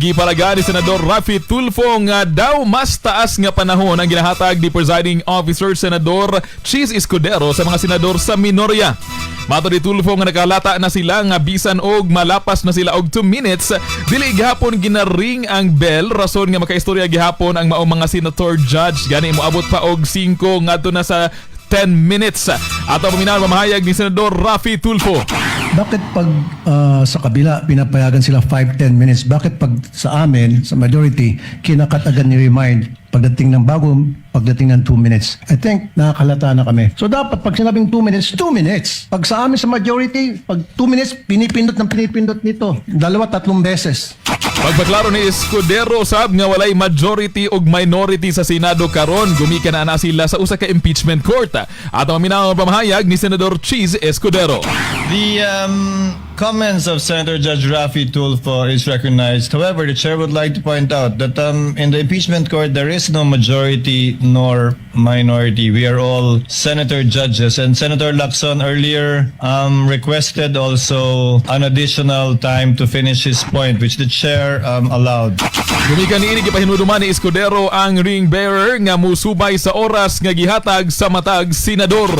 Gipalaga ni Senador Raffy Tulfo nga daw mas taas nga panahon ang ginahatag ni presiding officer Senador Chiz Escudero sa mga senador sa minorya. Matod ni Tulfo nga nakalata na sila nga bisan og malapas na sila og 2 minutes, dili gihapon ginaring ang bell, rason nga makaistorya gihapon ang maong mga senator judge, gani moabot pa og 5 ngadto na sa 10 minutes. Ato paminaw mamahayag ni Senador Raffy Tulfo. Bakit pag sa kabila, pinapayagan sila 5-10 minutes? Bakit pag sa amin, sa majority, kina-cut agad ni remind pagdating ng bago, pagdating ng 2 minutes? I think nakakalata na kami. So dapat pag sinabing 2 minutes, 2 minutes. Pag sa amin sa majority, pag 2 minutes, pinipindot ng pinipindot nito. Dalawa, tatlong beses. Pagpaklaro ni Escudero sab nga walay majority ug minority sa Senado karon, gumikan na na sila sa usa ka impeachment court. Ato maminaw ang pamahayag ni Senador Chiz Escudero. The comments of Senator Judge Raffy Tulfo is recognized. However, the chair would like to point out that in the impeachment court there is no majority nor minority. We are all senator judges, and Senator Lacson earlier requested also an additional time to finish his point, which the chair allowed. Gumikan niini, gipahinuduman ni Escudero ang ring bearer nga musubay sa oras nga gihatag sa matag senador.